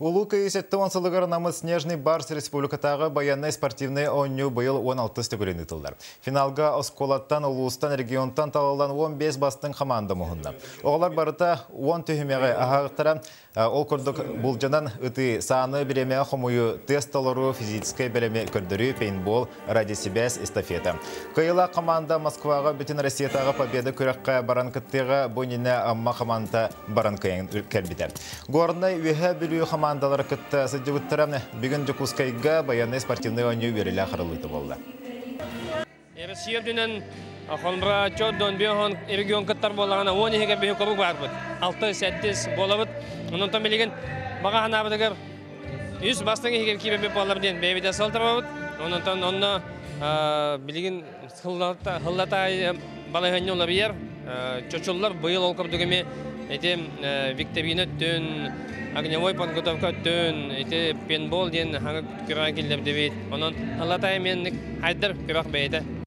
Улуу Кыайыы 70 сылыгар анаммыт Снежный Барс республикатааҕы байыаннай спортивнай оонньуу быйыл 16 төгүлүн ыытыллар. Финалга оскуолаттан, улуустан, регионтан талыллан 15 бастыҥ хамаанда муһунна. Оҕолор барыта 10 түһүмэҕи аһаҕыттара. Ол курдук булдьанан ытыы, сааны бириэмэҕэ хомуйуу, тыас толоруу, физическэй бэлэми көрдөрүү, пейнтбол, радиосибээс эстафета. Кыайыылаах команда Москваҕа бүтүн Россиятааҕы Победа күрэххэ баран кыттыаҕа, бу иннинэ Амма хамаанда баран кыайан кэлбитэ. Горнай Үөһээ Бүлүү хамаандалара кытта сылдьыбыттара. Бүгүн Дьокуускайга байыаннай спортивнай оонньуу үөрүүлээх арыллыыта буолла. Россия үрдүнэн Холмбра Чоддон Биохон регион кыттар буоллаҕына 10 иһигэр биһи куруук баарбыт. 6-7 буолабыт. Онон билигин баҕа санаабытыгар үс бастыҥ иһигэр киирбит буоллар диэн бэйэбитэ сылтарабыт. Онон онно билигин сыллата балаһыанньа уларыйар. Чочуллар быйыл ол курдук эми ити викторина өттүн, огневой подготовка өттүн, ити пейнтбол диэн хаҥа күрэҕэ киллэрдибит. Онон сыллата эмиэнник хайдар күрэх бэйэтэ.